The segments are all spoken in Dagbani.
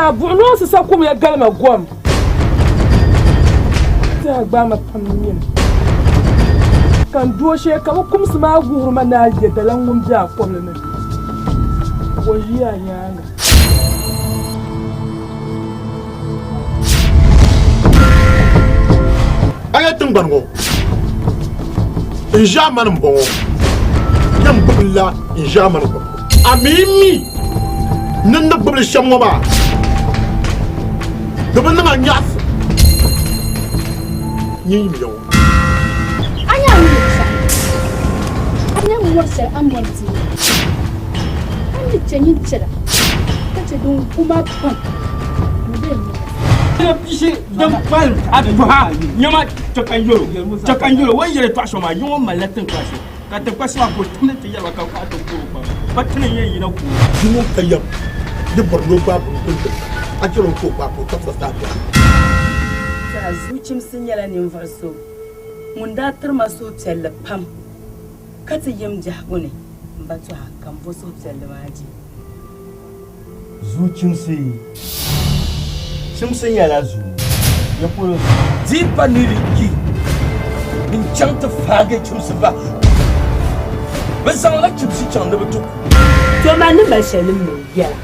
Amaa buɣinoonsi sa kumya galima gom. Tɛha gbaai ma pam nyini, ka n dooshee ka bɛ kumsi maa wuhiri ma ni a yɛdala ŋun be a kɔbili ni, o yi a nyaaŋa. A nya tiŋgbani ŋɔ n ʒiɛmani m-bɔŋɔ, yɛn gbibi la n ʒiɛmani ŋɔ. A mi mi ni n ni gbibi li shɛm ŋɔ maa, di bi niŋ a nyaɣisim. Nyin yimiya ŋɔ. A nya a ni yɛli shɛm? A nya mɔri shɛli a ni mɔri ti ma? A ni chɛ nyin chɛla ka chɛ din ku ma pam ni bɛ ni. Pishi din kpalim a tuha nyɛma chɛkanyolo chɛkanyolo o ni yɛli tɔɣa shɛm maa yi ŋɔ malila tiŋkpansi ka tiŋkpansi maa ka o timdi ti yɛliba ka kɔhi ti ku o kpam pa tini n-yɛn yina ku o. Bia ŋun ka yɛm ni bɔri ni o gbaai bini kuli diri a chɛl o ka o gbaai ka o tabisa saha biɛɣu. Saha Zuchimsi nyɛla ninvuɣ so ŋun daa tiri ma suhupiɛlli pam ka ti yim biɛhigu ni m ba Tɔha ka m bo suhupiɛlli maa je. Zuu chimsi. Chimsi nyɛla zuu ya polo zuu. Di pa ni di yi n-chaŋ ti faagi chimsi ba. Bɛ zaŋla chimsi chaŋ ni bɛ ti ku. To man ni mali shɛli ni m mini yɛla.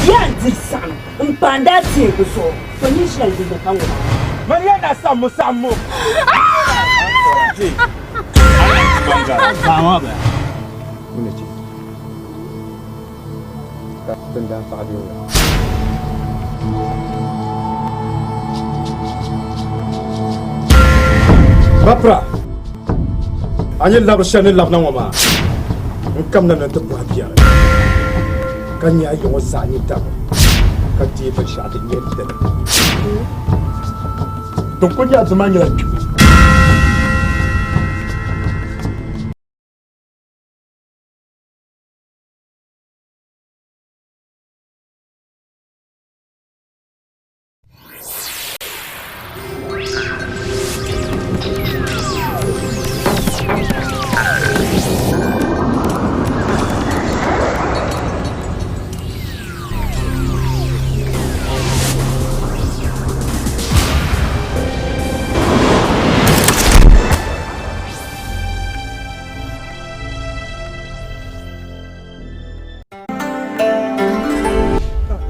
Yaa n-diri saɣim m-paandi a teeku zuɣu, to nyin shɛli din ni pa ŋɔ maa. Mani ya na saɣimmo saɣimmo. Ka dindaan paɣa bɛ wula. Bapra, a ni labiri shɛli ni labina ŋɔ maa, n kamina ni n ti bɔhi biɛri, ka nya a yiŋɔ zaa ni dabi, ka deei binshɛɣu din nyɛ dini. Din kuli nyɛ a dini maa nyɛla kpibu.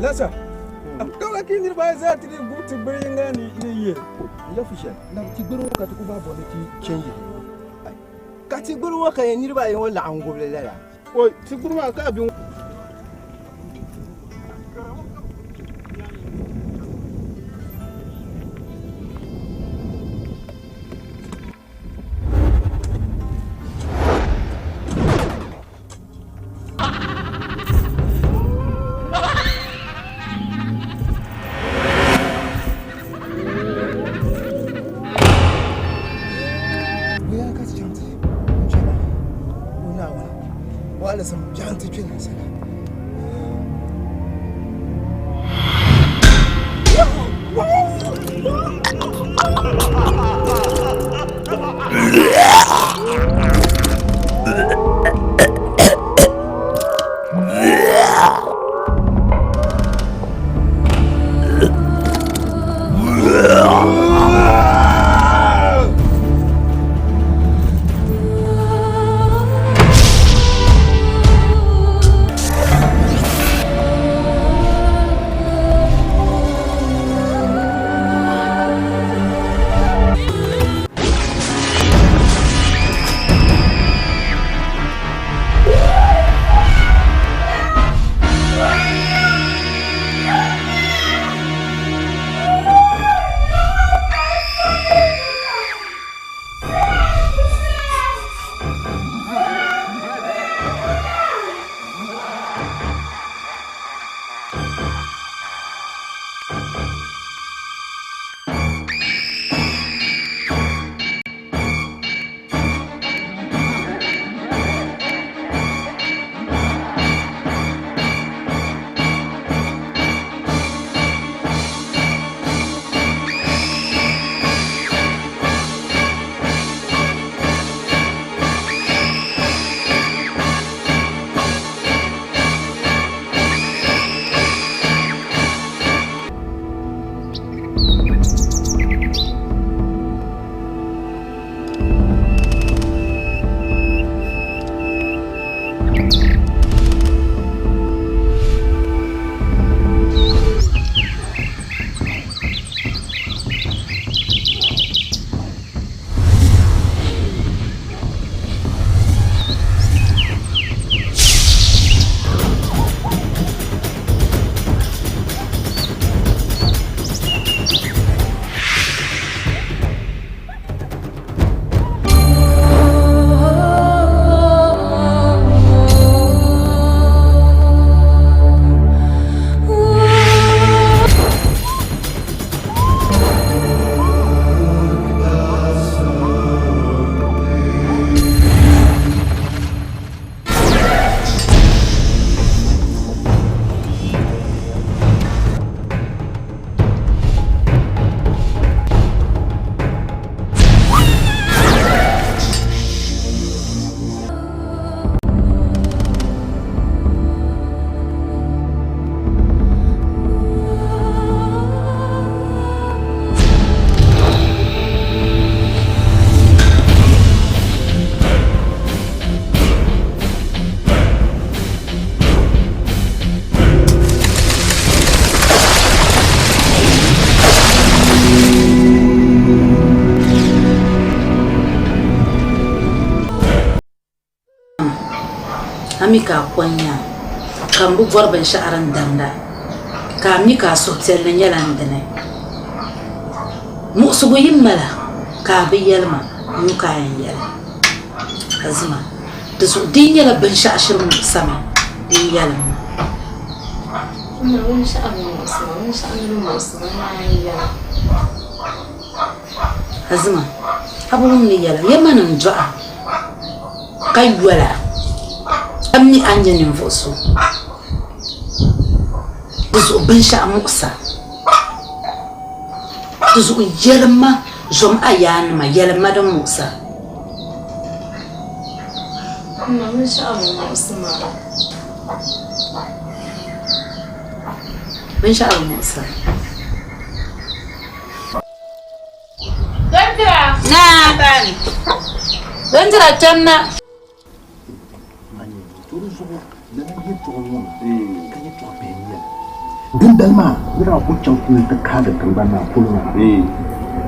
Lasa, dɔla ki niriba ayi zaa ti di gubi ti gbiri yiŋga ni ni ye. N fi shɛli, na ti gbiri ŋɔ ka ti ku bahi bɔri ni ti chɛ n-yihi. Ka ti gbiri ŋɔ ka yɛn niriba ayi ŋɔ laɣim gubili lala. Oi, ti gbiri maa ka a bi mi ka a ko n-nya a, ka m bi bɔri binshɛɣu din damda, ka a mi ka a suhupiɛlli nyɛla n dini. Muɣisigu yi mali a ka a bi yɛli ma, nyu ka a yɛn yɛli. Azima, di zuɣu di yi nyɛla binshɛɣu shiri muɣisi ma, din yɛlim ma. M ma, binshɛɣu bi muɣisi ma, binshɛɣu ni bi muɣisi ma, n naan yɛli a. Azima, a bi wum ni yɛla, ya mani n-dɔɣi a ka yoli a, ka mi a ni nyɛ ninvuɣ so. Di zuɣu binshɛɣu muɣis a. Di zuɣu yɛlim ma, zom a yaannima, yɛlim ma din muɣis a. M ma, binshɛɣu bi muɣisi ma. Binshɛɣu bi muɣis a. Bindira kpɛmna. Dindali maa niriba ku chaŋ kuli ti kaagi tiŋgbani maa polo maa,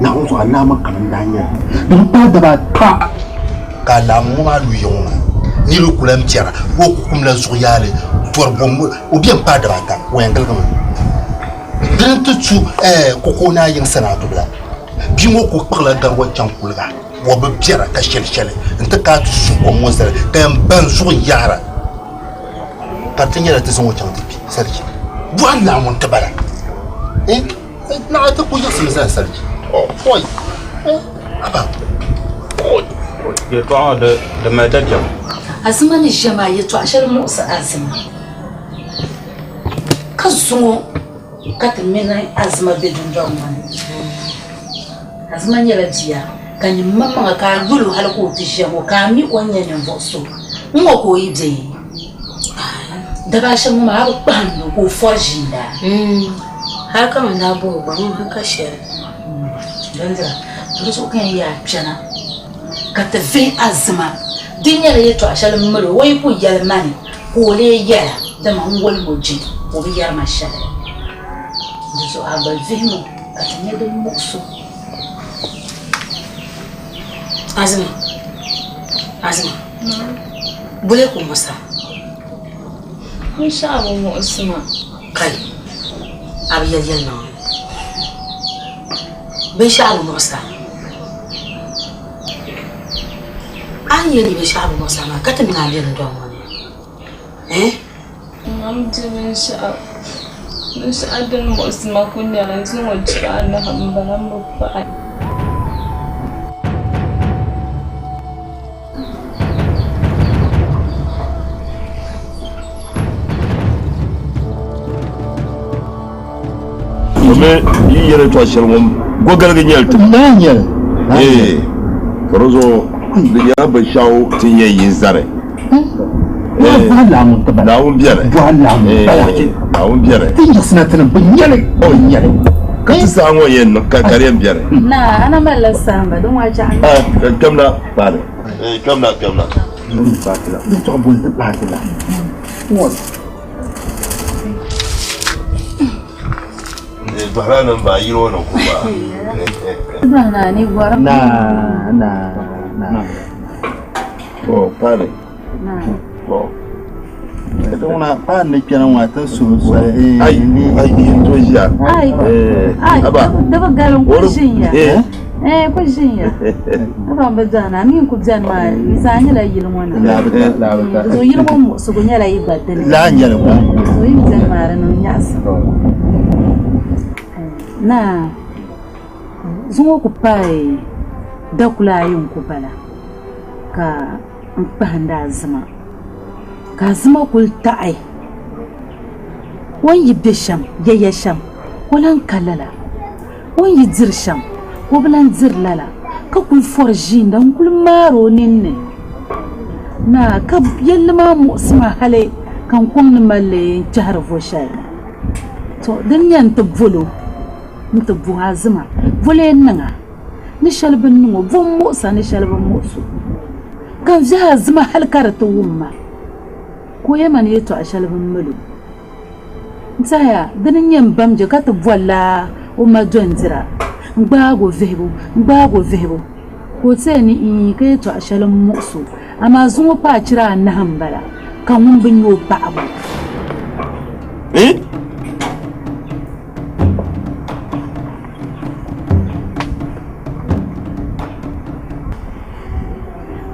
Naawuni zuɣu alaama kam n-daa nyɛ li. Di bi paai daba ata ka alaamu ŋɔ maa lu ya ŋɔ maa, niriba ku lan biɛra, o ku kumla zuɣu yaali tɔri bom o beni paai daba ata o yɛn giligimi. Dini n-ti tu koko naa yiŋ sanaatubila, bia ŋɔ ku kpuɣila gariwa chaŋ kuliga. O bi biɛra ka shɛli shɛli n-ti ka a ti su kom ŋɔ zali ka yɛn ban zuɣu yaara ka di ti nyɛla ti zaŋ o chaŋ ti kpi sariki. Bɔhi Naawuni ti bala. Naɣ ti ku yiɣisimi zani sariki. Oi! Haba! Yɛltɔɣa ŋɔ di mali dabiɛm. Azima ni ʒiya maa yɛltɔɣa shɛli muɣisi Azima ka zuŋɔ ka ti mini Azima be dundɔŋ ŋɔ ni. Azima nyɛla bia ka nyin maŋmaŋa ka a yuli o hali ka o ti ʒiya ŋɔ ka a mi o ni nyɛ ninvuɣ so n-ŋɔ ka o yi be daba ashɛm ŋɔ maa a bi kpahindi o ka o fɔri ʒiinda. Hali ka man daa bɔh o gba ŋɔ ka shɛli. Bindira, di zuɣu ka yɛn yaa kpɛna ka ti vihi Azima. Di nyɛla yɛtɔɣ shɛli m-mali o, o yi ku yɛli ma ni ka o lee yɛla, dama n wolim o je, o bi yɛri ma shɛli. Di zuɣu a gba vihim o ka ti nya din muɣis o. Azima, Azima, bole ka o muɣis a? Binshɛɣu bi muɣisi ma. Kai, a bi yɛli yɛlimaŋli. Binshɛɣu bi muɣis a. A ni yɛli ni binshɛɣu bi muɣis a maa ka ti mi ni a be dundɔŋ ŋɔ ni, eh? Mam di binshɛɣu, binshɛɣu din muɣisi ma kuli nyɛla zuŋɔ chira anahi m-bala m bi paɣi. Domin yi yɛli tɔɣ shɛli ŋɔ gogaligi nyɛli ti ee ka di zuɣu di nyɛla binshɛɣu ti ni yɛn yi n-zani Naawuni beni Naawuni beni ka ti saha ŋɔ yɛn niŋ ka di yɛn beni kpɛmna paani kpɛmna kpɛmna Dɔhila nim baa yino ni ku baa. Na na na. Oh, paani. Oh. Ŋuna paani ni kpɛna ŋɔ a ti suhu soli. Ai, ai, yin to ʒiya. Ai, ai, di bi galim ku ʒinya. Eh, ku ʒinya. Aba n bi dɔhina, a mi n ku bɛni maa, yi zaa nyɛla yili ŋɔ ni. Di zuɣu yili ŋɔ muɣisigu nyɛla yi gba dini. Laa nyɛli gba. Di zuɣu yi bɛni maa di niŋ nyaɣisim. Naa, zuŋɔ ku paai dakula ayi n ku bala ka n kpahindi Azima ka Azima kuli taɣi o ni yi be shɛm yaya shɛm o lahi ka lala. O ni yi diri shɛm, o bi lan diri lala, ka kul fɔri ʒiinda n-kul maari o ninni. Naa, ka yɛlli maa muɣisi ma hali ka n kɔŋ ni mal li n-kpɛhiri vo shɛli ni. Tɔ! Din nyɛ n ti bol o nti buhi Azima, Voli n-niŋ a ni shɛli bi niŋ o, vo m-muɣis a ni shɛli bi muɣis o. Ka n viɛhi Azima hali ka di ti wum ma, ka o yɛli ma ni yɛtɔɣ shɛli bi mil o. N tɛhiya dini n-nyɛ m ba m-be ka ti bolila o ma dɔndira n-gbaag o vihibu n-gbaag o vihibu ka o teei ni iin ka yɛtɔɣ shɛli m-muɣis o. Amaa zuŋɔ paai chira anahi m-bala. ka ŋun bi nya o paɣibu. Eh?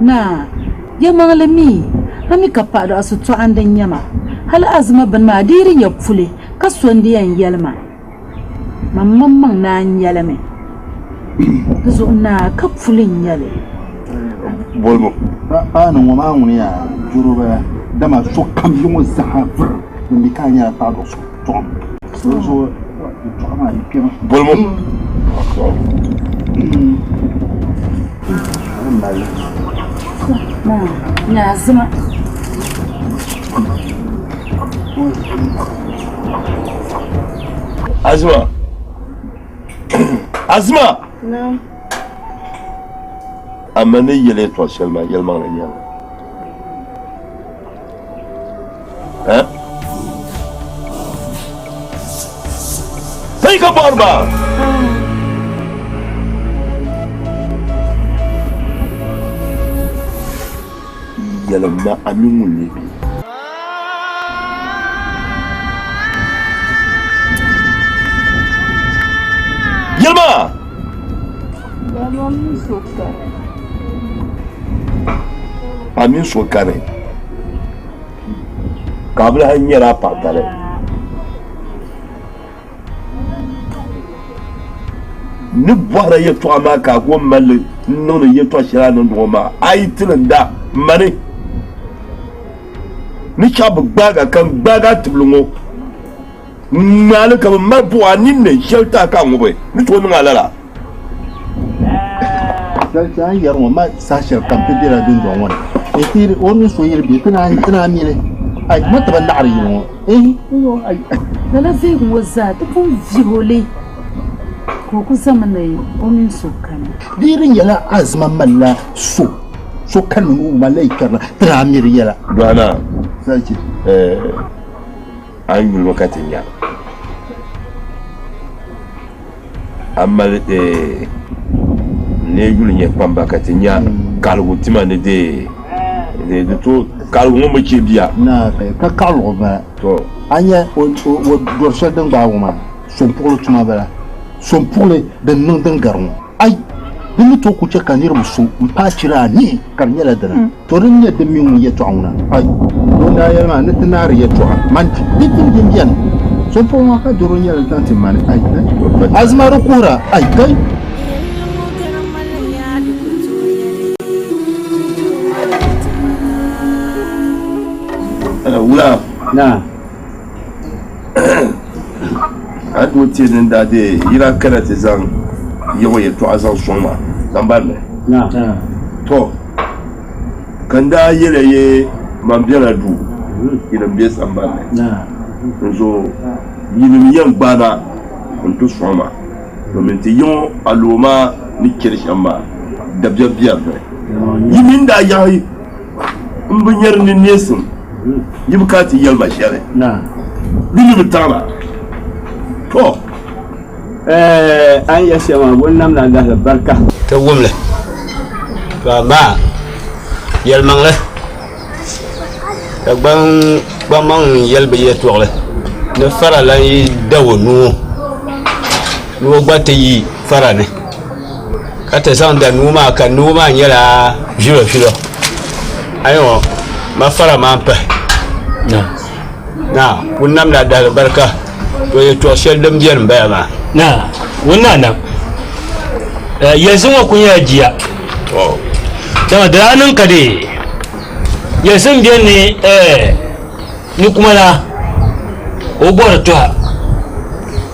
Naa, yɛlimaŋli mi, a mi ka paɣidɔɣiso tɔɣindi n-nyɛ ma. Hal Azima bini maa di yi di nyɛ puli, ka so n-di yɛn yɛli ma. Man maŋmaŋ naan nyɛ li mi. Di zuɣu naa, ka puli n-nyɛ li. Bolibu. Paanu ŋɔ maa ŋuni yaa doro bala, dama sokam yi ŋɔ zaha vuri din mi ka a nyɛla paɣidɔɣiso tɔɣim. Di zuɣu yɛtɔɣa maa di kpɛma. Bolibu. Naa, nyɛ Azima. Azima. Azima. Naam. Amma ni yɛli yɛtɔɣa shɛli maa yɛlimaŋli n-nyɛ li. Eh? Sai ka bɔri ba. Yɛlim ma a mini ŋun lee be. Yɛlima! A mini so kani ka a bi lahi nyɛla a paɣatali. N ni bɔhiri a yɛtɔɣa maa ka a ku mali li n-niŋdi yɛtɔɣ shɛli a niŋdi ŋɔ maa, a yi ti li n-da m ma ni ni chaɣ bi gbaag a, ka n gbaag a tibili ŋɔ n-ŋmaai li ka bɛ mali buɣ a ninni shɛli ti a ka a ŋubi ni tooi niŋ a lala. Shɛli ti a ni yɛri ŋɔ ma saha shɛli kam ti bela dundɔŋ ŋɔ ni n-ti o mini so yili bɛ ti naan mili ai ma ti bi laɣiri yili ŋɔ ehi ai. Lala vihigu ŋɔ zaa ti pun vihi o li ka o ku zami ni o mini so kani. Di di nyɛla Azima malila so so kani mi ni o malila yi kpɛrina ti naan mi di yɛla. Dɔɣina, a ni yuli mi ka ti nya. A mali n-lee yuli nyɛ kpamba ka ti nya kaɣiligu tima ni di di tooi kaɣiligu ŋɔ mi chɛ bia. Ka kaɣiligu bala. A nya o dɔri shɛli din gbaagi o maa, sompuɣili tuma bala. Sompuɣili din niŋ din gari ŋɔ. Ai! Di ni tooi ku chɛ ka niriba so m-paai chira anii ka di nyɛla dina. To din nyɛ din mini ŋun yɛtɔɣa ŋuna, ai, ŋun daa yɛli maa ni ti naari yɛtɔɣa, man di tim din beni. So m-puhi ŋɔ ka doro nyɛli zaŋ ti mani, ai, kai. Azima di kuhira, ai, kai. Wula? A ni tooi ti din daa deei yi daa kana ti zaŋ yiɣi yɛtɔɣa zaŋ sɔŋ ma sambani ni. Tɔ! Ka n daa yɛli ya man bela duu, yinim be sambani ni. N zuɣu yinim yɛn gbaana n-ti sɔŋ ma, domin ti yiŋ aloo maa ni chani shɛm maa dabiɛm be di ni. Yi mini daa yaɣi m bi nyari ni neesim, yi bi kana ti yɛli ma shɛli di ni bi taɣi ma. Tɔ! Ɛɛ a ni yɛli shɛm maa, bɔ n-namla lahili barika. Ti wum li, to amaa yɛlimaŋli ka kpaŋmaŋ yɛli bɛ yɛtɔɣili ni fara lan yi da o nuu ni o gba ti yi fara ni ka ti zaŋ da nuu maa ka nuu maa nyɛla ʒilɔʒilɔ ayo ma fara maa m-pahi Naa, ŋun namla dahilibarika, to yɛtɔɣ shɛli din beni m-bala maa. Naa, ŋun naa nam, yɛlisi ŋɔ kul nyɛla jia, dama di daa niŋ ka di yɛlisi m-beni ni ni kuma la o bɔri tɔha.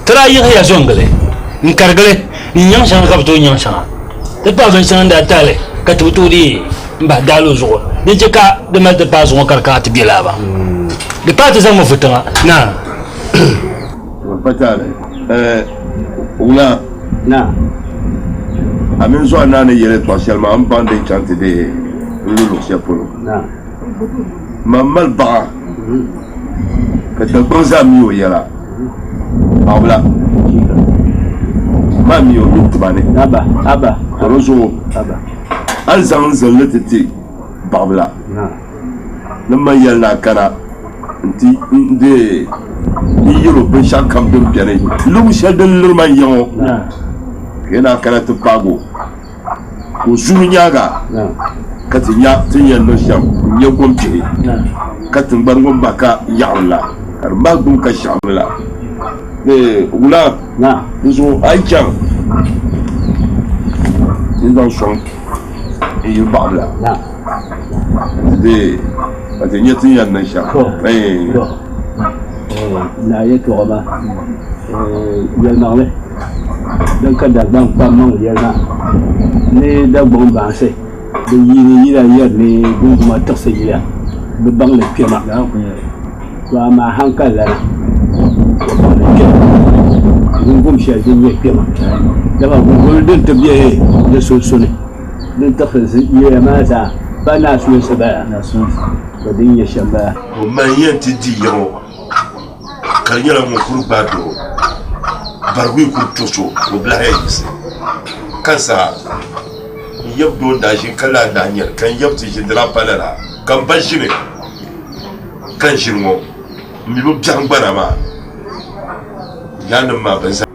Ti daa yiɣisiya zo n-gili n-karigili n-nyaŋ shɛŋa ka bi tooi nyaŋ shɛŋa. Ti paai binshɛŋa n-daa tahi li ka ti bi tooi deei. M-bahi daali o zuɣu din chɛ ka di mali ti paai zuŋɔ ka di kana ti be laa maa. Di paai ti zaŋmi vu tiŋa naa. Pa taali wula a mini zuɣu naa ni yɛli yɛtɔɣ shɛli maa, m baŋ din chaŋ ti deei n lu luɣ shɛli polo. Man mali baɣa ka Dagbaŋ zaa mi o yɛla, paɣabila maa mi o mini tiba ni. Ka di zuɣu a ni zaŋ n zilinli ti ti baɣabila. Ni man yɛli ni a kana nti deei n yɛl o binshɛɣukam din beni luɣ shɛli din liri ma n-ya ŋɔ, ka yi naan kana ti paag o, ka o zuhi nyaaŋa, ka ti nya ti ni yɛn niŋ shɛm n-nya gom bihi, ka tiŋgbani ŋɔ mahi ka yaɣiri la, ka di mahi gbum ka shiɣiri la. Wula dinzuɣu a yi chaŋ ti zaŋ sɔŋ n-yili baɣabila nti deei ka ti nya ti ni yɛn niŋ shɛm. Naa yɛtɔɣa maa yɛlimaŋli din ka Dagbaŋ kpaŋmaŋ yɛli maa ni Dagbaŋ baansi bɛ yiini yila yɛri ni gunguma tiɣisi yila bɛ baŋ ni kpɛma to amaa hankali lana o baŋ ni kpɛma gungum shɛli din nyɛ kpɛma dama gunguli din ti be di sunsuni din tiɣisi yila maa zaa pa naa sulinsi bala to din nyɛ shɛm bala. O mali yɛn ti di ya ŋɔ ka di nyɛla ŋun kuli gbaai doo barigu yi kuli to so ka o bi lahi yɛn yiɣisi ka zaa n yab doo n daa ʒini ka laa daa nyɛli ka n yab ti ʒini di daa pa lala ka n ba ʒini ka n ʒini ŋɔ n mi bi biɛhim gbana maa yaannim maa bɛn zaa.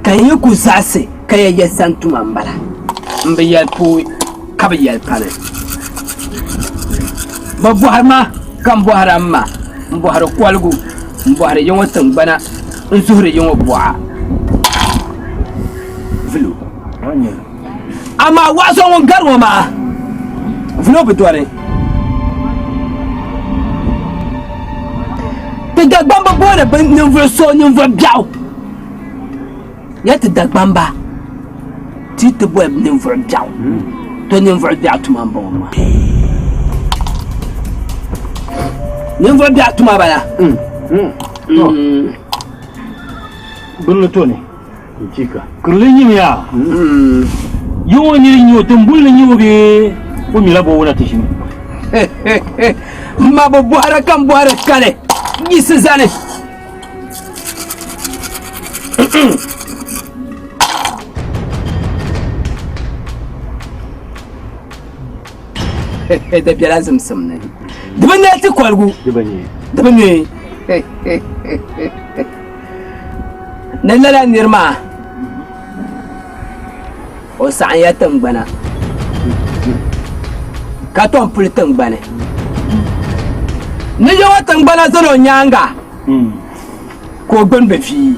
Ka yi ku zaɣisi ka ya yɛli sani tuma m-bala, m bi yɛli pooi ka bi yɛli pani. Bɛ bɔhiri ma ka m bɔhira m ma, m bɔhiri koligu, m bɔhiri ya ŋɔ tiŋgbana, n zuhiri ya ŋɔ buɣa. Vulo. Amaa waɣa so ŋun gari ŋɔ maa, vulo bi dɔni. Ti Dagbamba booni bɛ ninvuɣ so ninvuɣ biɛɣu. Ya ti Dagbamba, ti yi ti boli ninvuɣ biɛɣu, to ninvuɣ biɛɣu tuma m-bɔŋɔ maa. Ninvuɣ biɛɣu tuma bala. Birili toni. Kirili nyimiya yi ŋɔ niri nyɛ o tiŋbulli nyɛ o bee o mila bo wula ti ʒini. M ma bi bɔhiri ka m bɔhiri kali yiɣisi zani. Di bela zimsim ni. Di bi neei ti koligu. Di bi neei. Ni lala nir maa, o saɣinya tiŋgbana, ka tom puli tiŋgbani. Ni Yawɛ tiŋgbana zani o nyaaŋa, ka o gbini bi vie.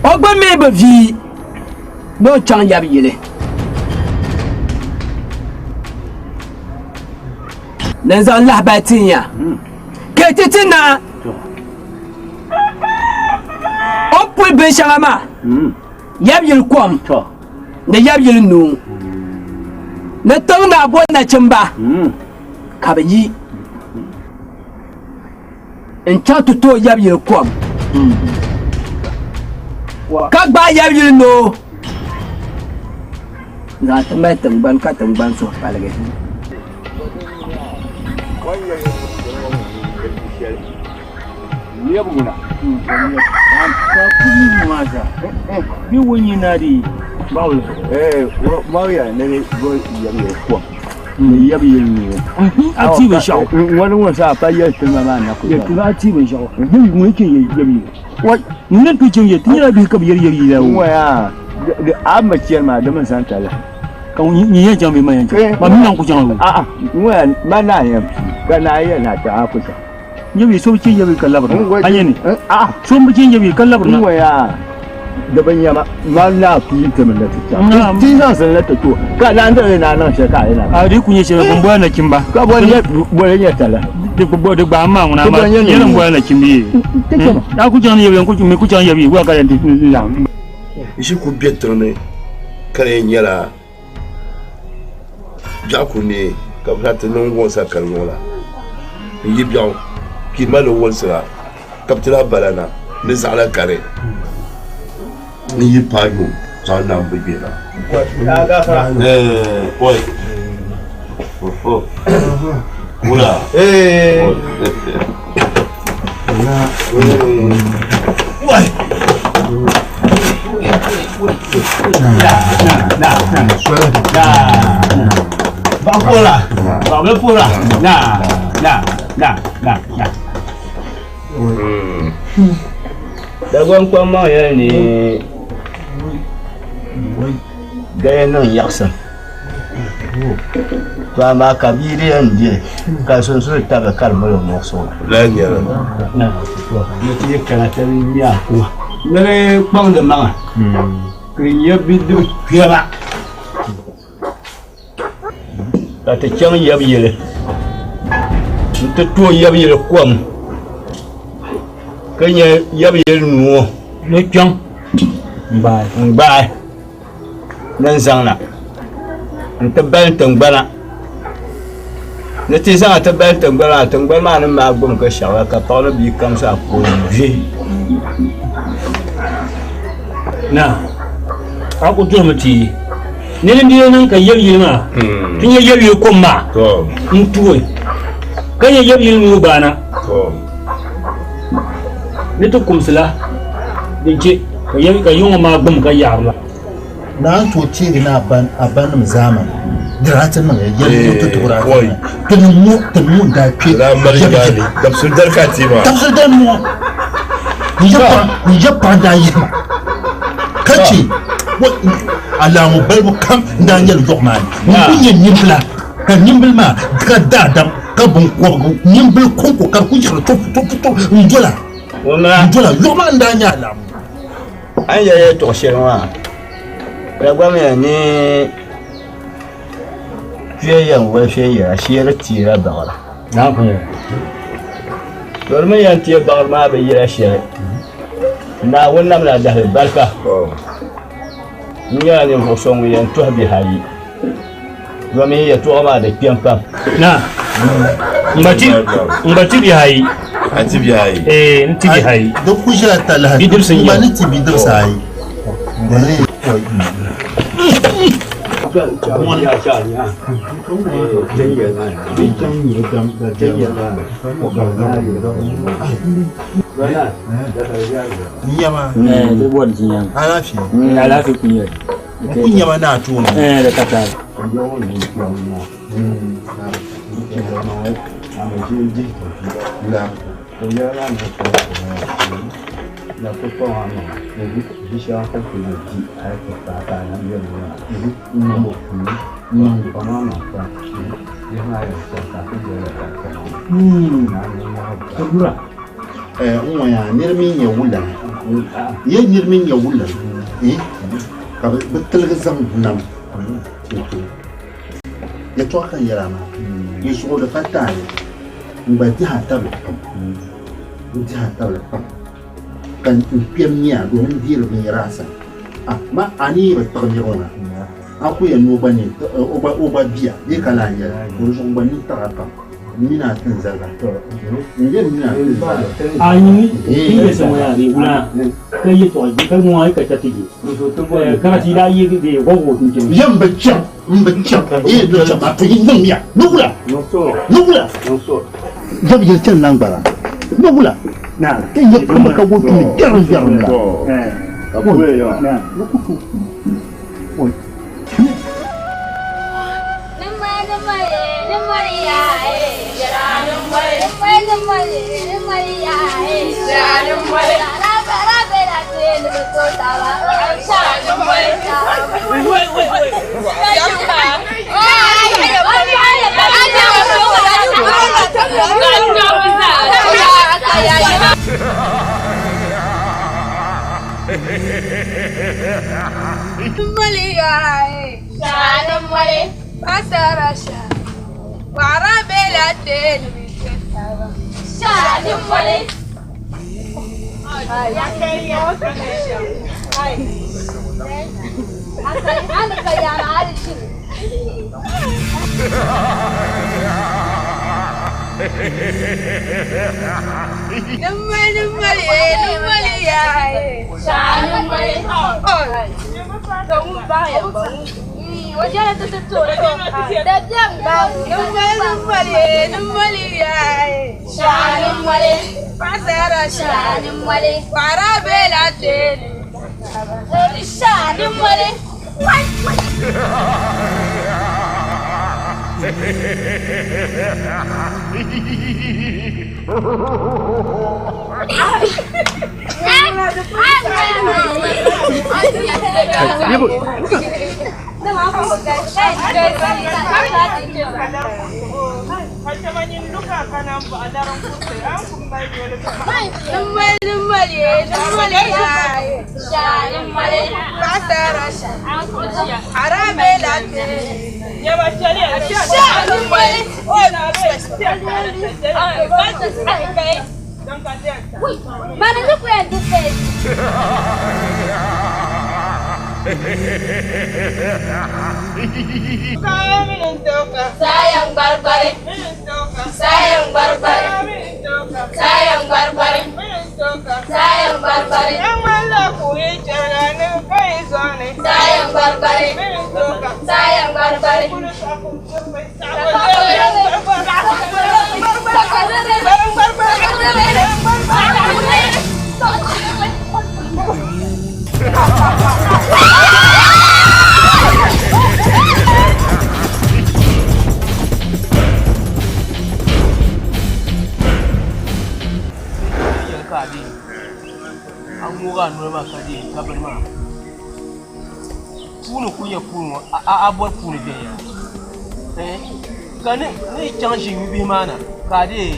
O gbini mi bi vie ni o chaŋ yab yili. Ni n zaŋ lahibali tin ya, ka yi ti ti naa. O ni puli binshɛŋa maa, yab yili kom ni yab yili nuu ni tiŋ naa bo nachimba ka bɛ yi n-chaŋ ti tooi yab yili kom ka gbaai yab yili noo n-zaŋ ti mali tiŋgbani ka tiŋgbani suhu paligi. Ka ŋun yɛn chaŋ bee man yɛn chaŋ? Ma mi na n-ku chaŋ o. A'a, ŋun ma naa yɛn pii, ka naa yɛn na ti a ku chaŋ. Nyɛ so bi chɛ nyɛ ka labirina. A nyɛ ni? A'a. So bi chɛ nyɛ ka labirina. Ŋun yaa, di bi nyɛma, ma naa pii ti mi ni ti chaŋ. Ti zaŋ sini ni ti to, ka naan diri ni a niŋ shɛli ka a yi na. A di ku nyɛ shɛli, bɛ ni boli nachimba. Ka boli nyɛ tala. Di gbaai ma ŋuna amaa yɛli n boli nachimba yee. A ku chaŋ ni yɛbi, mi ku chaŋ yɛbi, wula ka yɛn ti laɣim. N ʒi ku be tiŋ ni ka di yɛn nyɛla biɛɣu ku neei ka bɛ ti niŋ wɔnsa kali ŋɔ la n yi biɛɣu kpi mali wɔnsira ka bɛ ti lahi bala na ni zaɣila kari n yi paagi o zaŋ na m bi gbena. Oi. Wula. Wai. Na, na, na. Baɣa puhira, baɣa bi puhira. Na, na, na, na, na. Dagbaŋ kpaŋmaŋ yɛli ni gaya niŋ yaɣisim. To amaa ka bia di yɛn di ka sunsuri tabili ka di mali o muɣisigu. Lala nyɛla. Ni ti yi kana ti nya a kuma. Ni di kpaŋdi maŋa ka di nyɛ bidib kpɛma ka ti chaŋ yab yili nti tooi yab yili kom ka nya yab yili noo ni kpiɔŋ n-gbaai. ni n zaŋ na n-ti bali tiŋgbana. Ni ti zaŋ ti bali tiŋgbana maa, tiŋgbani maa ni maai gbum ka shɛba ka paɣa ni bia kam zaa ku vihi. Na, a ku duhimi ti ni di di niŋ ka yɛli yili maa, ti nya yɛli yili kom maa n-tuui ka nya yɛli yili nuu gbaana ni ti kumsi la din chɛ ka yiŋɔ maa gbum ka yaɣiri la. Naa n tooi teegi ni a ba nim zaamani di daa ti niŋ ya yɛli ŋɔ ti tuɣiri a ti ti ni ŋɔ ti ni ŋɔ n daa kpe yɛli dabisili dali ka a teei maa dabisili dali ŋɔ n yɛ paɣa n daa yihi ma ka chɛ alaamu balibu kam n daa nyɛli yɔɣu maa ni n ku nyɛ nimbila ka nimbili maa ka daadam ka binkɔbigu nimbili kɔŋko ka di ku yiɣiri tupu n dola n dola yɔɣu maa n daa nyɛ alaamu. A ni yɛli yɛltɔɣ shɛli maa, Dagbamya ni tuya yɛn wali viɛnyɛla shee di teela baɣiri. To di mi yɛn teei baɣiri maa bi yɛla shɛli. Naawuni namla dahili barika. N nyɛla ninvuɣ so ŋun yɛn tɔhi bihi ayi. Domin yɛtɔɣa maa di kpɛm pam. Na, n gba ti n gba ti bihi ayi. A ti bihi ayi? Ee, n ti bihi ayi. Di ku ʒila talahi. Bidibisi n-nyɛ N gba ni ti bidibisi ayi. Nyama. Alaafee. Alaafee ku nyɛ. N ku nyama ni a tooni. Eh, di ka taali. Eh, n ŋɔ yaa niri mi nyɛ wulana. Ye niri mi nyɛ wulana. Eh? Ka bɛ tiligi zaŋ nam n-ti o. Yɛtɔɣa ka n yɛl a maa, n zuɣu di pa taali, n gba dihi a tabili pam, n dihi a tabili pam, ka n kpɛm nya a domin n deeri binyɛra a sani. Amaa a ni yi bi kpuɣi nira ŋɔ na, a ku yɛn ni o gba ni o gba bia bee ka lahi yɛli, di zuɣu n gba ni taɣi a pam. N mini a tin zaliba. N yɛn mini a tin zaliba. A yi ti yɛ sɛ ŋɔ yaa di wula ka yɛ tɔɣa ji ka ŋɔ ka chɛ ti ji ka ti daa yi di gɔg o tuntun. Yɛn bi chaŋ n bi chaŋ ee bi chaŋ a ti yi niŋ ya ni wula ni wula yɛb yɛli chani lan gbara ni wula ti yɛ kama ka wo tuni gbɛrim gbɛrim la. Ni ku tooi. A ŋooi a noli maa ka deei ka bini maa puuni ku nyɛ puuni ŋɔ a bɔri puuni viɛnyɛla ka ni yi chaŋ ʒi nyubihi maa na ka a deei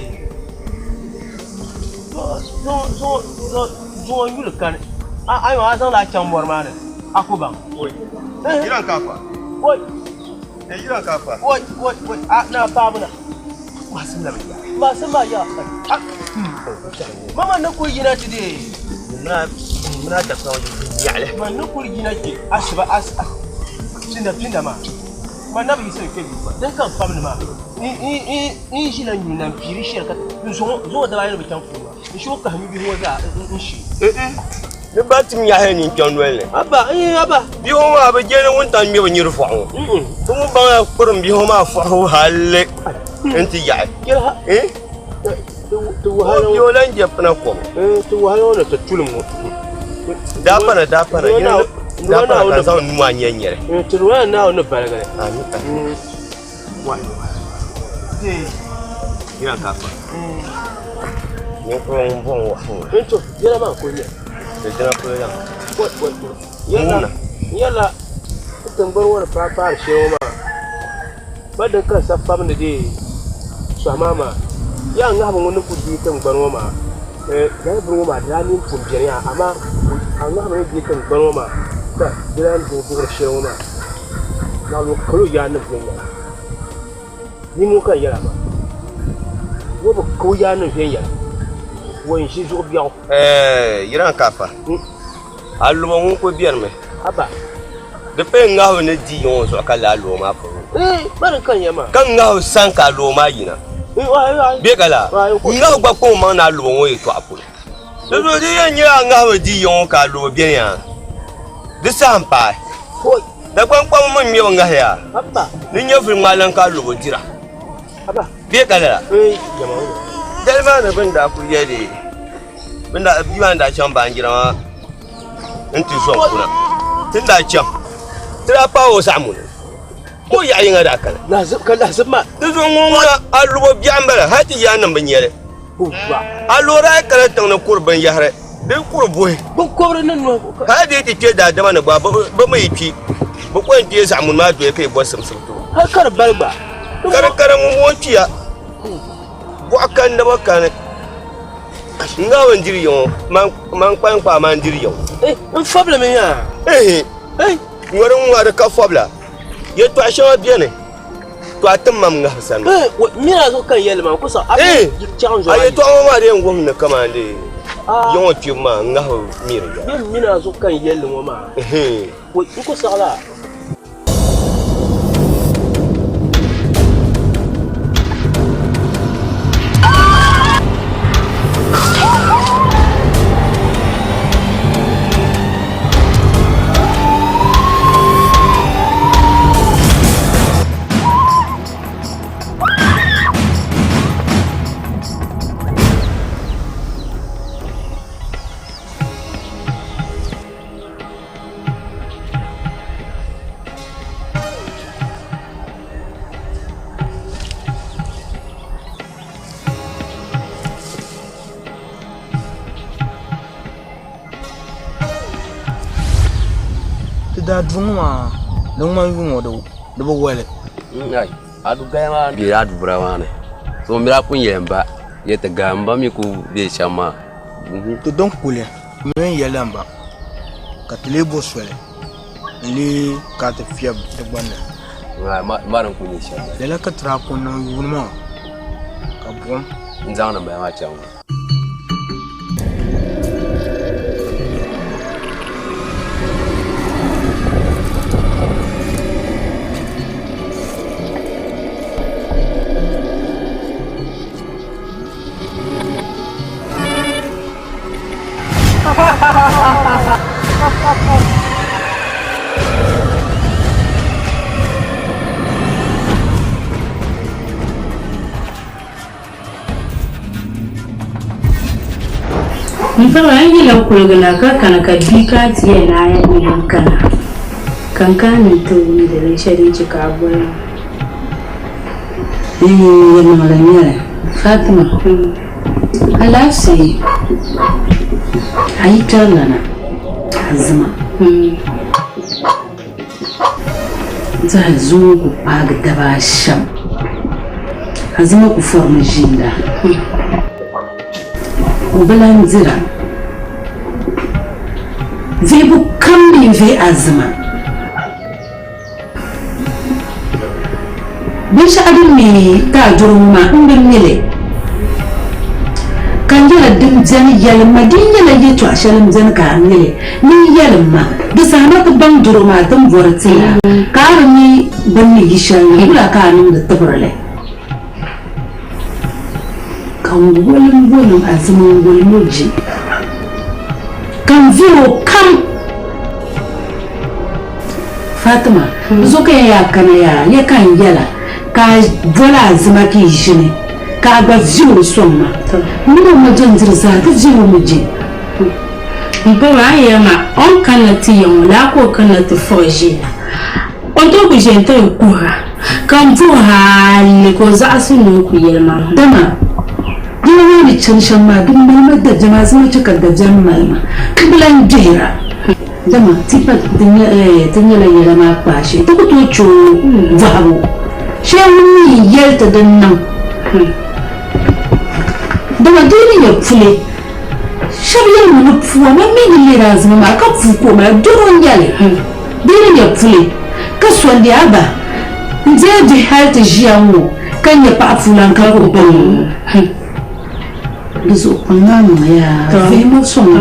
zuŋɔ yuli kani a yɔn a zaŋla a chaŋ mɔri maa ni a ku baŋ na paabu na Maasim maa yaa mama ni kuli yina ti dee man ni kuli yina kpe asiba pinda pinda maa man na bi yiɣisiri kpe duu din ka n pamdi maa n yi ʒila nyuli na n piiri shɛli ka n zuŋɔ daba ayi ni bi chaŋ puuni maa n shee o kahi nyubihi ŋɔ zaa n shee Ni ba tim nyahi ni kpɛŋ noli ni. Abba, eh, abba. Bihi ŋɔ maa bi je ni wuntaŋ ŋmɛbu nyiri fɔɣu ŋɔ. Ti ŋun baŋya kpurim bihi ŋɔ maa fɔɣu halli nti yaɣi. Eh? Ti wahala ŋɔ. O lan je pina kom. Eh, ti wahala ŋɔ ni ti tulim ŋɔ. Daa pana, daa pana. Daa pana ka zaŋ nuu maa nyɛ nyɛli. Eh, ti wahala Naawuni ni baligili. Amin, amin. Yina ka fa. Ninkura ŋun bɔŋ wahu. Nto, yɛla maa kuli nyɛ. Di dina polo yaŋ. Yɛla, yɛla tiŋgbani ŋɔ ni paai paari shɛli ŋɔ maa, ba din ka sa fabindi dee sɔhi maa maa, yaa ŋahibu ŋɔ ni kuli deei tiŋgbani ŋɔ maa, lala bini ŋɔ maa di daa nini pun beni yaa, amaa a ŋahibu ni deei tiŋgbani ŋɔ maa ka di lahi duɣi duɣiri shɛli ŋɔ maa, naɣila o kali o yaannim viɛnyɛla. Niŋ ka n yɛla maa, o bi ka o yaannim viɛnyɛla, o n-ʒi zuɣu biɛɣu. Ɛɛh, yiran ka fa. Alɔbo ŋun kuli benimi. Haba. Di pay ŋahibu ni di yiŋ o zuɣu ka lala alɔbo maa puri o. Ɛɛh, bari ka n yɛli maa. Ka ŋahibu sani ka alɔbo maa yina. Bee ka laa? Ŋahibu gba kpaŋ o maŋ ni alɔbo ŋɔ yɛltɔɣa polo. Di zuɣu di yɛn nyɛla a ŋahibu di yiŋ o ka alɔbo beni yaa. Di saha m-paai. Dagbaŋ kpamba mi ŋmɛbu ŋahiya ni nyɛvuli ŋmaa lan ka alɔbo dira. Bee ka lala? Dali maa ni bɛ ni daa kuli yɛli bɛ bia maa ni daa chaŋ baanjira maa nti zo n-kuna, ti ni daa chaŋ ti daa paai o zaɣ muni ka o yaɣ yiŋa daa kani. Di zuɣu ŋɔ ŋuna alɔbo biɛɣu m-bala hal ti yaannim bi nya li. Alɔbo daa kana tiŋ ni kuri binyɛhiri di kuri buhi. Hal di yi ti kpe daadama ni gba bɛ mi yi kpi, bɛ ko n-kpee zaɣ muni maa doya ka yi bɔri simsim ti o. Ka di kani ŋun ŋɔ kpiya, bɔɣu kani naba kani, n-ŋahi n diri ya ŋɔ, man kpaŋkpaa maa n-diri ya ŋɔ. Ehe, ŋɔ din ŋɔri ka fɔbila, yɛtɔɣ shɛŋa beni. To a tim mam ŋahi sani. Mina zuɣu ka n yɛli maa ku saɣi a bi chaŋ zuɣu. A yɛtɔɣa ŋɔ maa di yɛn wuhimi ni kamani di ya ŋɔ kpibu maa ŋahi miri ya. Bɛ mina zuɣu ka n yɛli ŋɔ maa. N ku saɣi la. daa duri ŋɔ maa di ŋmani yuŋ ŋɔ di bi wali. Ai, a du gaya maa be a dubura maa ni. So m mi daa pun yɛli m ba yɛ ti gaya m ba mi ku be shɛm maa. Ti din kuli m mi ni yɛli m ba ka ti lee bo soli n-lee ka ti fiɛbi di gbunni. Ma din kuli nyɛ shɛm. Lala ka ti daa kuli niŋ yuuni maa ka buɣim. N zaŋdi m baya maa chaŋ. M paɣa a yi yila kuliga na ka kana ka bia ka a ti yɛn naai n kana ka n kana ni n ti wumdi binshɛli din chɛ ka a boli ma. Yɛlimaŋli n-nyɛ li, Fatima, alaafee a yi kpɛrilana Azima n-tɛha zuŋɔ ku paagi daba ashɛm Azima ku fɔrimi ʒiinda o bi lan dira vihibu kam mi n-vihi Azima. Binshɛɣu din mi ka a duri ŋɔ maa, m bi mi li. Ka n yɛli din beni yɛlim ma, di yi nyɛla yɛtɔɣ shɛli m-beni ka a mi li, nyin yɛlim ma. Di saha ma ti baŋ doro maa ti ni bɔri ti a, ka a bi mi bɛ ni yi shɛli na, wula ka a niŋdi tibiri li? Ka n wolim wolim Azima n-wolim o je, ka n vih o kam. Fatima, Zo ka ya yaa kana yaa, ya ka n yɛla, ka a boli Azima ka yi ʒini, ka a gba vihi o sɔŋ ma. M mini o ma jɛndiri zaa ti vihi o mi je. M paɣa, a ni yɛli ma o ni kanna ti ya ŋɔ, laa ka o kanna ti fɔgi ʒiya. O ni tooi ku ʒe n-ti n kuhira, ka m puhi hali ka o zaɣisi ni o ku yɛli ma. Dama dina maa ni chani shɛm maa, di mali ma dabiɛm, Azima chɛ ka dabiɛm mali ma, m bi lan gbihira. Dama ti pa ti nyɛla yɛla maa kpaai shee, ti ku tooi chɛ o bɔhibu shee ŋun mi yɛli ti din niŋ. Dama di ni nyɛ puli, shɛba yɛlimi ni pua, man mi ni leeri Azima maa ka puu ka o mali, doro n-nyɛ li. Di ni nyɛ puli ka sɔndi a ba n-deei bihi hal ti ʒiya ŋ-ŋɔ ka nyɛ paɣa puulan ka ku baŋ o. Di zuɣu kpaŋ maa niŋ yaa vihima sɔŋ ma.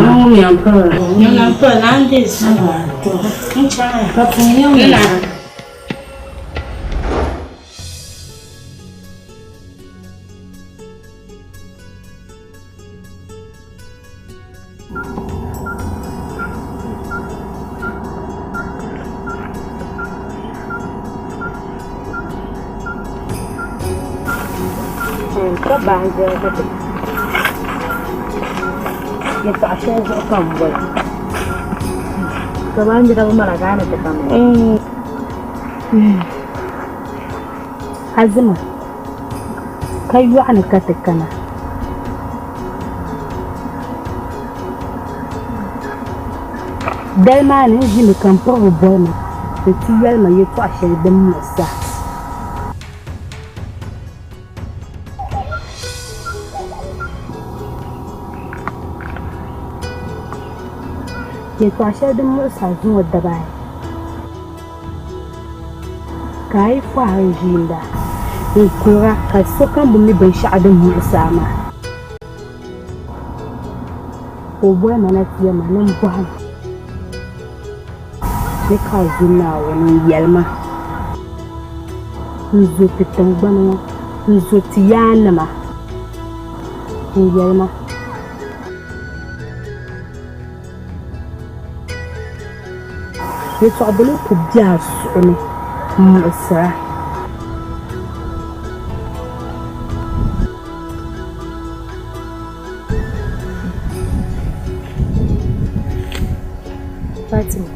Ka baanjira ka ti yɛltɔɣa shɛli zuɣu ka n boli. Ka baanjira bi mara ka a ni ti ka mi. Azima, ka yɔɣu ni ka ti kana. Dali maa ni n ʒimi ka m pirigi boli ma ni ti yɛli ma yɛtɔɣ shɛli din muɣis a. Yɛtɔɣ shɛli din muɣis a zuŋɔ daba ayi. Ka a yi kɔhiri ʒiinda n-kuhira ka sokam bi mi binshɛɣu din muɣis a maa. Ka o boli ma na ti yɛli ma ni m bɔhim ni ka a zo Naawuni n-yɛli ma, N zo ti tiŋgbani ŋɔ, n zo ti yaannima n-yɛli ma. Yɛtɔɣ' bila ku be a suhu ni m-muɣisir a. Fatima,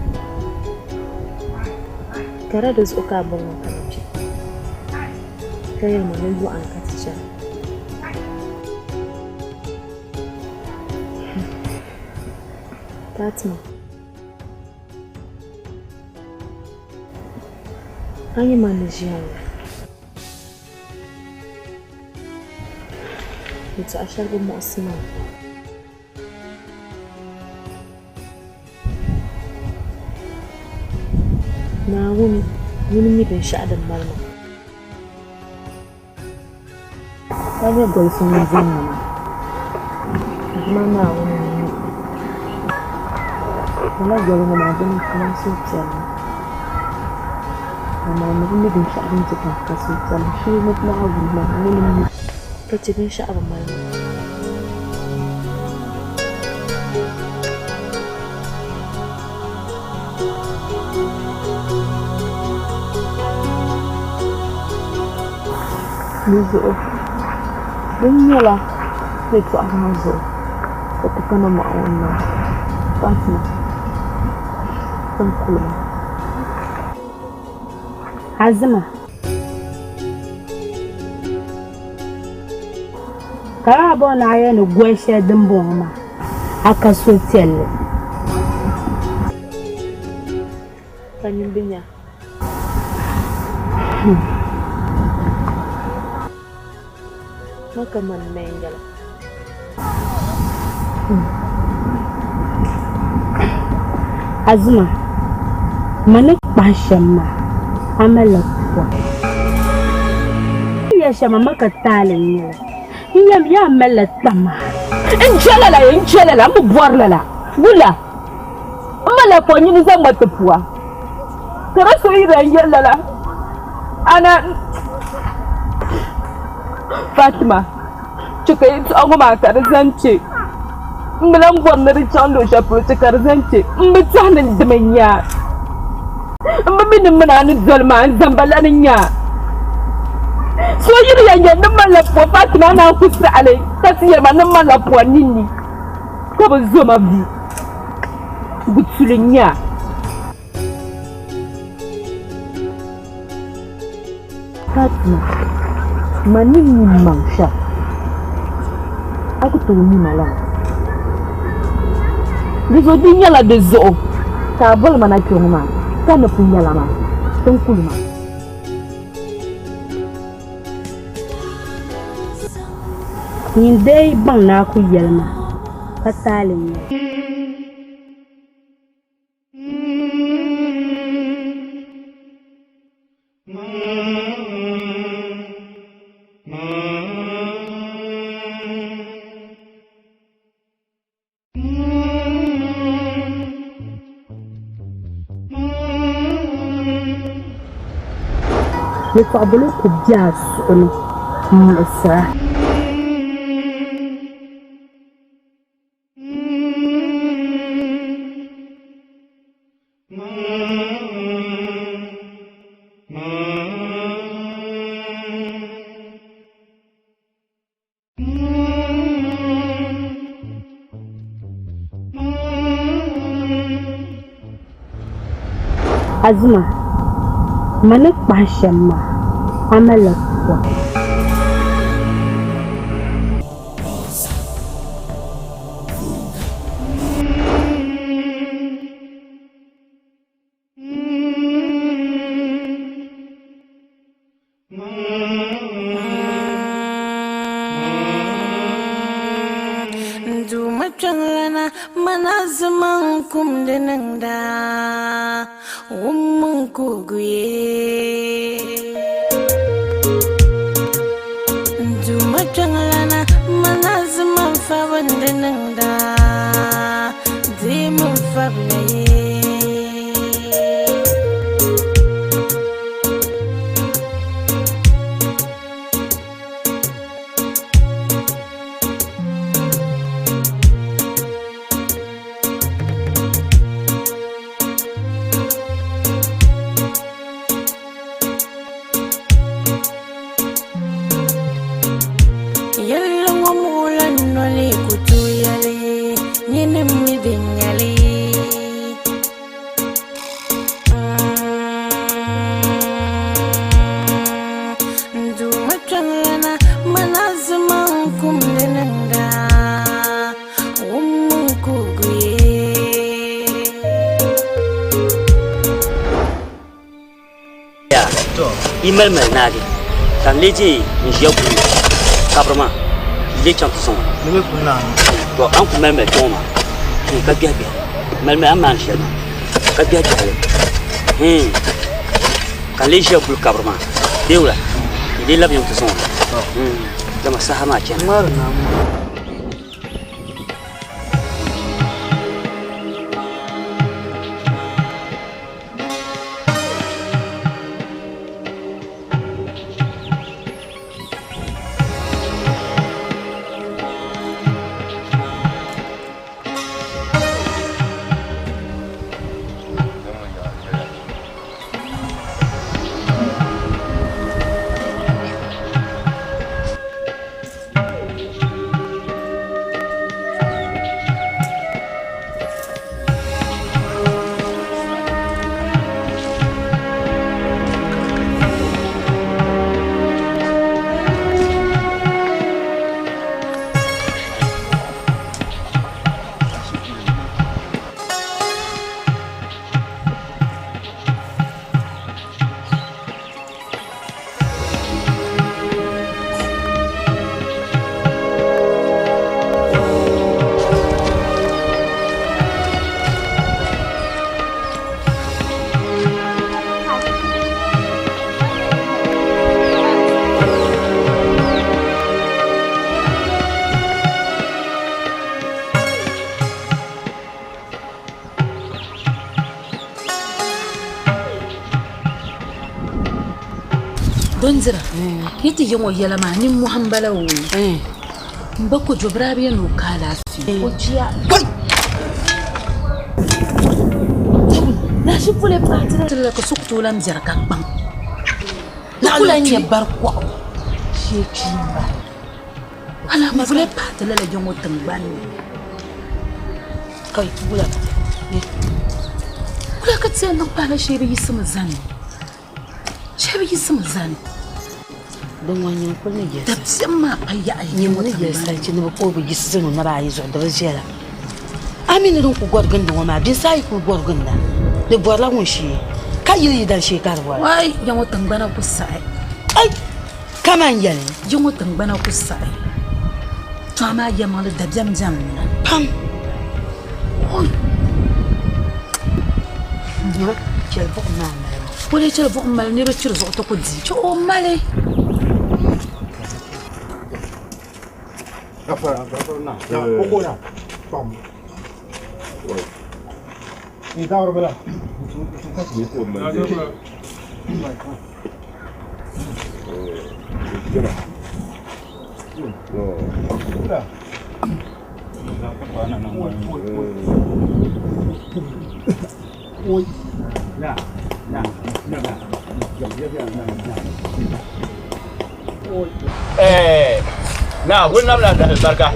Kara di zuɣu ka a bɔŋ ŋɔ kana kpe, ka yɛli ma ni yɔɣuni ka ti chana. Fatima. A nya ma ni ʒiya ŋɔ, yɛtɔɣa shɛli bi muɣisi ma. Naawuni ŋuni mi binshɛɣu din mali ma. Ka nyɛ goli so ŋun zaŋ ma maa, Duuma Naawuni n-mi. Lala goli ŋɔ maa dini ka man suhupiɛlli, amaa ni bi mi binshɛɣu din chɛ ka n ka suhupiɛlli shee ni Naawuni maa ŋuni m-mi. Ka chɛ binshɛɣu bi mali ma. Di zuɣu din nyɛla yɛltɔɣa maa zuɣu ka ti kana mɔɣu ŋɔ ni maa Fatima zaŋ kuli ma. Azima. Ka a bɔŋɔ ni a yɛli ni goli shɛli din bɔŋɔ maa a ka suhupiɛlli. Ka nyin bi nya. Ma ka mani mɛi n-yɛla. Azuma, ma ni kpahi shɛm maa, a malila pua. N yɛli shɛm maa, ma ka taali n-nyɛ li. N yɛm yaa malila tama. N je lala ye, n je lala, m bi bɔri lala. Wula? M malila pua, nyini zaŋ ma ti pua. Ka di so yi daa yɛli lala, ana Fatima. Chɛ ka yɛtɔɣa ŋɔ maa ka di zani kpe. M bi lan bɔri ni di chaŋ luɣ shɛli polo, chɛ ka di zani kpe. M bi tɛhi ni dimi n-nya a. M bi mi ni m min a ni doli maa n-zamba la ni nya a. So yi di yɛn yɛli ni m malila pua, Fatima a naan ku saɣi li ka ti yɛli ma ni m malila pua ninni ka bi zo ma vi. Gutuli n-nyɛ a. Fatima, ma ni mi maŋ shɛm, a ku tooi mi ma lala. Di zuɣu di nyɛla di zuɣu ka a boli ma na kpe ŋɔ maa, ka ni pun yɛla maa, ti ni kuli ma. Nyin dee yi baŋ ni a ku yɛli ma, ka taali n-nyɛ li. Yɛtɔɣ' bila ku be a zuɣu ni m-muɣisir a. Azuma, ma ni kpahi shɛm maa, a malila pua. Duuma kpiɔŋlana mana zima n-kumdi niŋda, wummi n kuhigu ye. Duuma kpiɔŋlana mana zima n-fabindi niŋda, deemi n fabila ye. Yɛlli ŋɔ muɣila noli ku tooi yɛli nyini mi din nyɛli. N Duuma kpiɔŋlana mana zima n-kumdi niŋda, wummi n kuhigu ye. mali mali naagi ka n lee je n ʒiya guli kabiri maa n lee chaŋ ti sɔŋ o. To a ni ku mali mali kpɛŋɔ maa ka gbihi gbihi mali mali a ni maani shɛli maa ka gbihi gbihi li hii ka n lee ʒiya guli kabiri maa bee wula n lee labi yiŋ ti sɔŋ o dama saha maa chana. Dondira yi ti yiŋ o yɛla maa nimmohi m-bala o m ba Kojo birabiya ni o ka alaafee o kpiya Nashi puli paati la ka so ku tooi lan biɛri ka kpaŋ di ku lan nyɛ bari kɔɣu shee kpii m-bala Ala puli paati lala yiŋ o tiŋgbani ni ka wula ka ti yɛn niŋ paala shee bi yiɣisimi zani Shee bi yiɣisimi zani. Din ŋɔ nyini kuli ni yɛlisa. Dabiɛm maa pa yaɣi Nyini ni yɛlisa nti ni bi kuli bi yiɣisi zaŋ o naba ayi zuɣu di bi viɛla. A mi ni din kuli gɔri gindi ŋɔ maa biɛsa ayi kuli gɔri ginda di bɔrila ŋun shee ka yili yi dan shee ka di bɔra. Wai ya ŋɔ tiŋgbana ku saɣi. Ai kaman yɛli. Ya ŋɔ tiŋgbana ku saɣi. To amaa yɛlimaŋli dabiɛm bɛni mi na. Pam. Oi. Chɛli buɣim maa mali. O lee chɛli buɣim mali niriba chiri zuɣu ti ku di chɛ o mali. Naa ŋun namla alibarika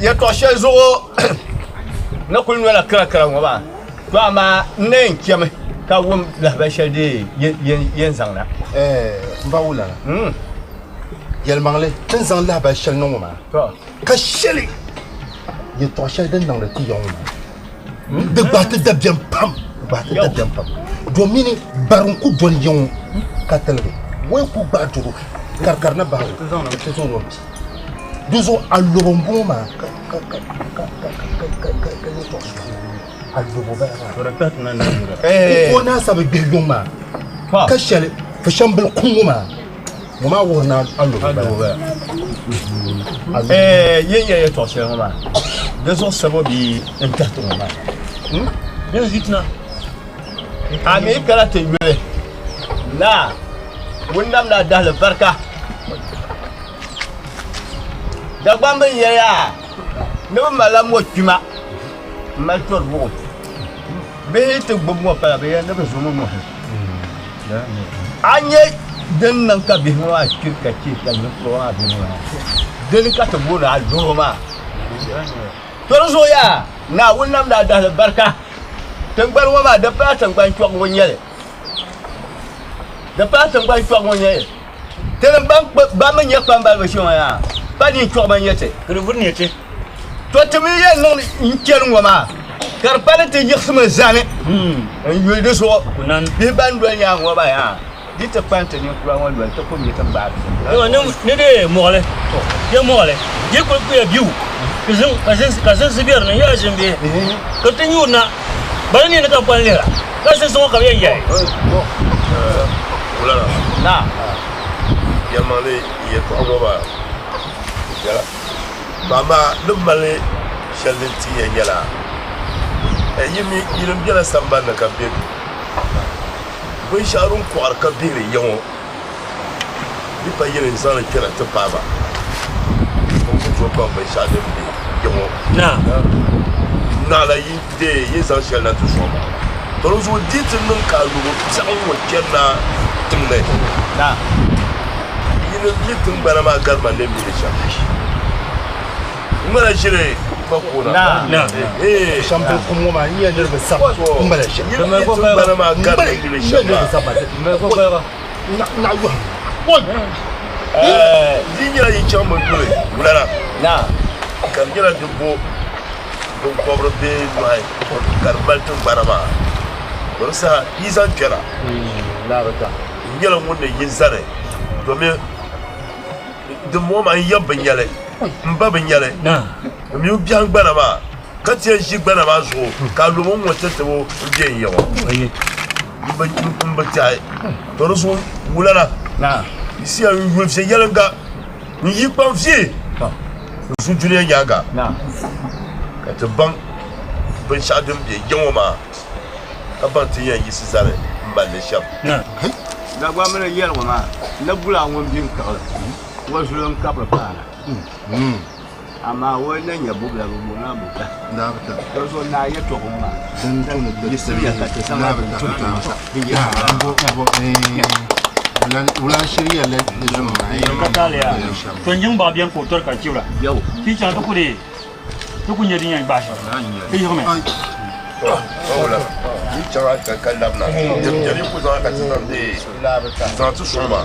yɛltɔɣa shɛli zuɣu ni kuli nɔla kirakira ŋɔ maa to amaa n na yɛn chɛmi ka wum lahabali shɛli dee yɛn zaŋ na. N ba wulana yɛlimaŋli ti ni zaŋ lahabali shɛli na ŋɔ maa ka shɛli yɛltɔɣa shɛli din niŋdi ti ya ŋɔ maa Di gbahi ti dabiɛm pam, di gbahi ti dabiɛm pam. Domini bari n-ku doli ya ŋɔ ka tiligi, wei ku gbahi doro karikari na bahi o ti zaŋ o pi. Di zuɣu alɔbo m-bɔŋɔ maa ka ka ka ka ka ka ka ka ka yɛltɔɣa shɛli alɔbo bala maa. N ko naa sabi gbihi yuŋ maa ka shɛli fushɛmbili kuŋ ŋɔ maa ŋɔ maa wuhiri ni alɔbo bala. Yin yɛli yɛltɔɣa shɛli ŋɔ maa di zuɣu sabo bee n tahi ti ŋɔ maa a mi kana ti yuli naa ŋun namla dahali barika Dagbamba yɛliya ni bɛ malila mɔ kpima m mali tɔri buɣim bihi ti gbubi mɔ pala bɛ yɛli ni bɛ zomi mɔhi a nya din niŋ ka bihi ŋɔ maa kpiri ka chɛ ka ninkura maa be ŋɔ maa dini ka ti booni alɔbo maa To di zuɣu yaa, Naawuni namdi a dahili barika. Tiŋgbani ŋɔ maa, di pala tiŋgbani chɔɣu ŋɔ n-nyɛ li. Di pala tiŋgbani chɔɣu ŋɔ n-nyɛ li. Tinim ban mi nyɛ kpambaliba shee ŋɔ yaa, pa nini chɔɣu ban nyɛ ti. Ka di vuri nyɛ ti. To ti mi yɛn niŋdi n-chani ŋɔ maa, ka di pa ni ti yiɣisimi zani n-yuli di zuɣu. Bihi ban doli nyaaŋa ŋɔ maa yaa, Di ti kpalim ti ninkura ŋɔ noli, ti ku mi ti ni gbaai bia. Ni di mɔɣili, ya mɔɣili, yi kuli kpuya biu, ka zinsi be di ni, yaa ʒini bihi, ka ti nyuri na, bari ni ni ka kpani lihira, ka zinsi ŋɔ ka bɛ yɛn yɛli. Wulana, yɛlimaŋli yɛltɔɣa ŋɔ maa viɛla, to amaa ni mali shɛli din ti ya nyɛla, yi mi yinim bela sambani ni ka m be duu. Binshɛɣu din kɔɣiri ka bihiri ya ŋɔ yi pa yɛli n-zaŋ li kpɛna ti paai ba, bɛ ku tooi baŋ binshɛɣu din be ya ŋɔ. Naɣila yi deei yi ni zaŋ shɛli na ti sɔŋ ba. Tɔ dinzuɣu di ti niŋ ka alɔbo biɛɣu ŋɔ kpɛrina tiŋ ni. Yinim mi tiŋgbana maa gari ma ni mi li shɛm. Ŋmana ʒiri ba kuuna. Shɛm bil kum ŋɔ maa n nyɛ niriba sab ŋmana ʒiri. Tiŋgbana maa gari ni mi li shɛm maa. Naɣ yɔhim. Di nyɛla yi chaŋ mi duli wulana ka di nyɛla di bo binkɔbiri bee nɔhi ka di mali tiŋgbana maa. To di saha yi zaŋ kpɛna n nyɛla ŋun ni yi zani domi Dimbɔŋɔ maa n yab bi nya li, m ba bi nya li, m mi o biɛhiŋ gbana maa, ka ti yɛn ʒi gbana maa zuɣu ka alɔbo ŋ-ŋɔ ti tib o m-be n ya ŋɔ. M bi tɛhi. To di zuɣu wulana, Yisiya n yuli viɛnyɛliŋga n-yi kpaŋ vie n-zu dunia nyaaŋa, ka ti baŋ binshɛɣu din be ya ŋɔ maa, ka baŋ ti ni yɛn yiɣisi zani m-mali li shɛm. Dagbaŋ mini yɛligu maa ni bula ŋun bi n-kiɣili o zuli n-kabiri paana. Amaa o na nyɛ bubila bɛ booni a bubila. Di zuɣu naa yɛtɔɣa ŋɔ maa yiɣisimiya ka ti zaŋ din tum tuma To n-yiŋ baɣa beni ka o tɔri ka chibira. Ti chaŋ ti ku di Ti ku nya din yɛn gbaai shɛm. Ti yiɣimi. Yi chaŋ a ka labina, di ku zaŋ ka ti zaŋ ti sɔŋ maa.